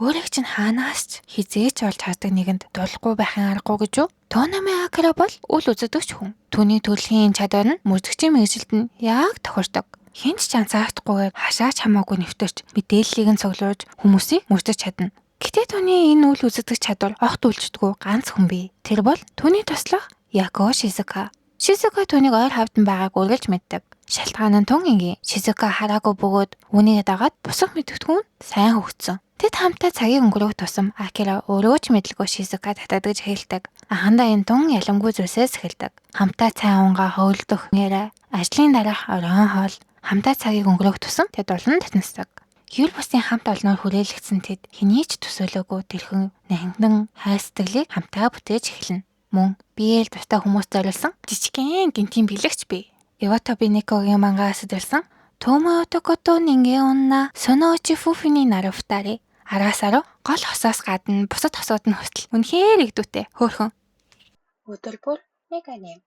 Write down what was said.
Өөрийг чинь хаанаас ч хизээч олж хардаг нэгэнд дулахгүй байхын аргагүй гэж юу? Тонами Акира бол үл үзэгдэгч хүн. Түүний төрөлхийн чадвар нь мөрдөгчийн мэргэжилд нь яг тохирдог. Хэн ч анзаарахгүйгээр хашаач хамаагүй нэвтэрч мэдээллийг нь цуглуулж хүмүүсийг мөрдөж чадна. Гэтэ түүний энэ үл үзэгдэх чадвар огт үйлчдэггүй ганц хүн бий. Тэр бол түүний туслах Яко Шизука. Шизука түүнийг ойр хавьдан байгааг үргэлж мэддэг. Шалтгаан нь тун энгийн. Шизука хараагүй бөгөөд үүнийг дагаад бусах мэдгэдэггүй нь сайн хөгжсөн. Тэд хамтаа цагийг өнгөрөөх тусам Акира өөрөө ч мэдлгүй Шизука татагдаж эхэлдэг. Анхандаа энэ тун яламгүй зүйлсээс эхэлдэг. Хамтаа цай уунгаа хөөлдөх яриа, ажлын дараах оройн хоол, хамтаа цагийг өнгөрөөх тусам тэд улам татнасдаг. Гэр бусын хамт олноор хүрээлэгдсэн тэд хэний ч төсөөлөөгүй тэрхэн нангинан хайр сэтгэлийг хамтаа бүтээж эхэлнэ. Мөн биеэл дуртай хүмүүст зориулсан жижигхэн гэнтийн бэлэгч бий. Ивато Биникогийн мангаас сэдвэлсэн Томо отокото нингэ онна соно очи фуфини наруфтари араас арав гол хосоос гадна бусад хосууд нь хүртэл үнэхээр игдүүтэй хөөрхөн. Өдөр бүр 1 8.